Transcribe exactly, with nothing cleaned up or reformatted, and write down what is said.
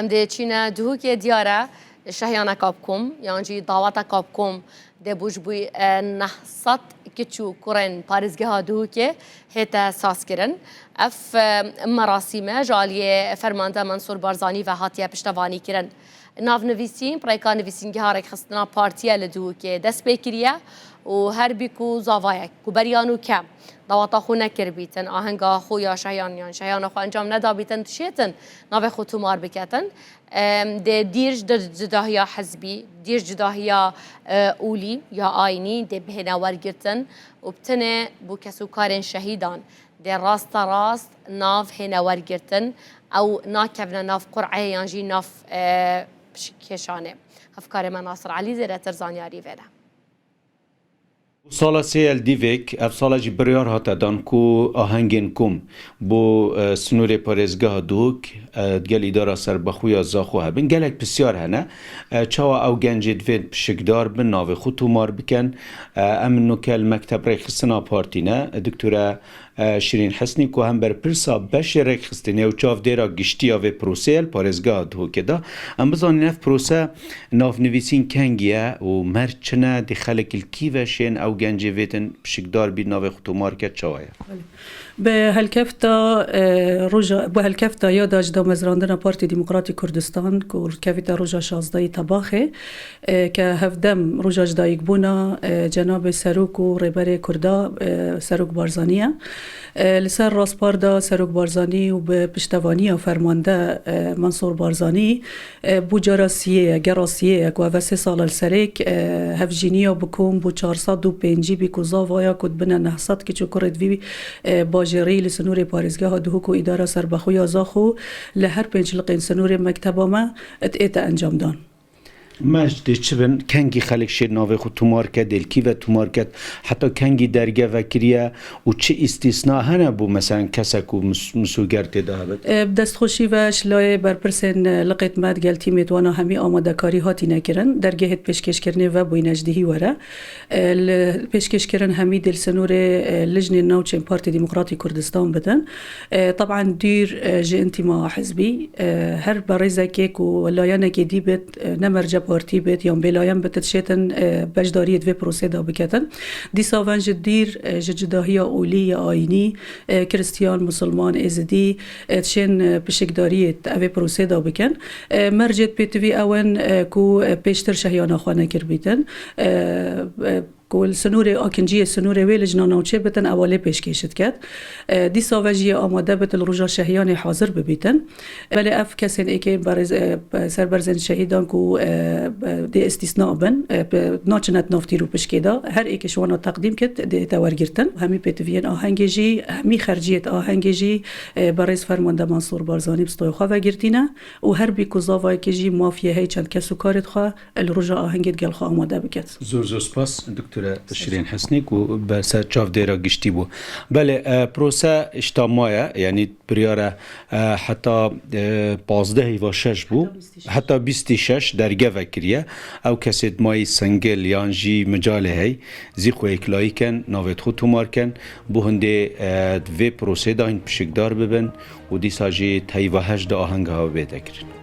Em dê çîne Duhokê diyar e, şehiyaneka bi kom, yan jî daweteka bi kom dê bû ji bo, e, neh sed kiç û kurên parêzgeha Duhokê hête sazkirin. Ev, e, merasîme ji aliyê fermande Mensûr Barzanî ve hatiye piştevanîkirin. Navnivîsîn, bi rêka nivîsîngeha rêkxistina partiye li Duhokê dest pê kiriye û her bî ku zavayek ku beriya nûke daweta xwe nekiribîtin, ahenga xwe ya şehiyan yan şehiyana xwe encam nedabîtin, dişêtin navê xwe tomar biketin. Em, dê dîr ji cudahiya hizbî, dîr cudahiya, e, olî ya ayînî dê bihêne wergirtin û bi tenê bo kes û karên şehîdan dê rasta rast nav hêne wergirtin. Ew nakevne nav qur'ê yan jî nav, e, pişikêşanê. Hevkarê me Nasir Elî zêdetir zanyarî vêde. Sala sêyel dîvêk, ev sala jî biryar hate dan ku ahengên kom bo, e, sinûrê parêzgeha Duhok, e, digel îdara serbexwe ya Zaxo hebin. Gelek pisyar hene. E, çawa ew gencê divên pişikdar bin, navê xwe tomar bikin? E, em nuke li mekteb rêkxistina partî ne. Doktore, e, Şirîn Hesnî ku hem berpirsa beşê rêkxistinê û çavdêra giştî ya vê proseyê li parêzgeha Duhokê de. Em bizanîn ev prose navnivîsîn kengî ye û merc çi ne, dê xelek li kî ve şên ew gencê vêtin pişikdar bî, navê xwe tomar ket, çawa ye? Bi helkefta, e, roja, bi helkefta ya da ji damezrandina Partî Demokratîk Kurdistan ku kevîte roja şazdehî Tebaxê, e, ke hevdem roja ji dayikbûna, e, cenabê Serok û Rêberê Kurda, e, Serok Barzanî ye. E, li ser raspar de Serok Barzanî û bi piştevaniya fermande, e, Mensûr Barzanî, e, bû cara siyê ye, gera siyê ye ku ev e sê sal e li serêk, e, hevjîniya bi kom bû çar sed û pêncî bî ku zavaya ku dibine neh sed kiç û kurê di vî, e, bajêrî li sinûrê parêzgeha Duhok û îdara serbexwe ya Zaxo li her pênc liqên sinûrê mekteba me diête encamdan. Merc dê çi bin, kengî xelk şêt navê xwe tomar ket, dê li kî ve tomar ket, heta kengî derge vekiriye û çi îstîsna hene bo, meselen, kesek ku mis-, misûger tê de hebit? E, bi destxweşî ve ji layê berpirsên, e, liqêt me digel tîmêt wana hemî amadekarî hatîne kirin. Dergehêt pêşkêşkirinê vebûyîne ji dihî were. E, li pêşkêşkirin hemî dê li sinûrê, e, lijnên navçên Partî Demokratîk Kurdistan bidin. E, teban dûr, e, ji întîma hizbî, e, her berêzekê ku layenekê dî bit, e, ne merce partî bit yan bêlayen bit, dişêtin, e, beşdariyê di vê prosê de biketin. Dîsa ven ji dîr, e, ji cudahiya olî ya ayînî, e, Kristiyan, Musulman, Êzidî, e, dişên, e, pişikdariyê di evê prosê de bikin. E, mercêt pêtivî ew in, e, ku, e, pêştir şehiyana xwe nekiribîtin. E, e, ku li sinûrê akinciyê sinûrê wê lijna navçê bitin, ewa lê pêşkêş diket. E, dîsa ve jî yê amade bit li roja şehiyanê hazir bibîtin. Belê ev kesên êkê berêz-, e, serberzên şehîdan ku, e, e, dê îstîsna bin, e, bi-, naçine di nav tîr û pişkê de, her êkê ji wana teqdîm kit, dê te wergirtin. Hemî pêtiviyên ahengê jî, hemî xerciyêt ahengê jî, e, berêz fermande Mansûr Barzanî bi stoyê xwe vegirtîne û her bî ku zavayekê jî mafiyê hey çend kes û karêt xwe li roja ahengê digel xwe amade biket. Zor zor spas, Doktore Şirîn Hesnî, ku ber ser çavdêra giştî bû. Belê, e, prose îşta maye, yanî biryar e, e, heta, e, pazdeh va şeş bû, heta bîst û şeş derge vekiriye. Ew kesê di mayî singil yan jî micalê hey, zî xwe yeklayî ken, navê xwe tomar ken, bo hindê, e, di vê prosê de hîn pişikdar bibin û dîsa jî teyva heş de ahenga hewe bête kirin.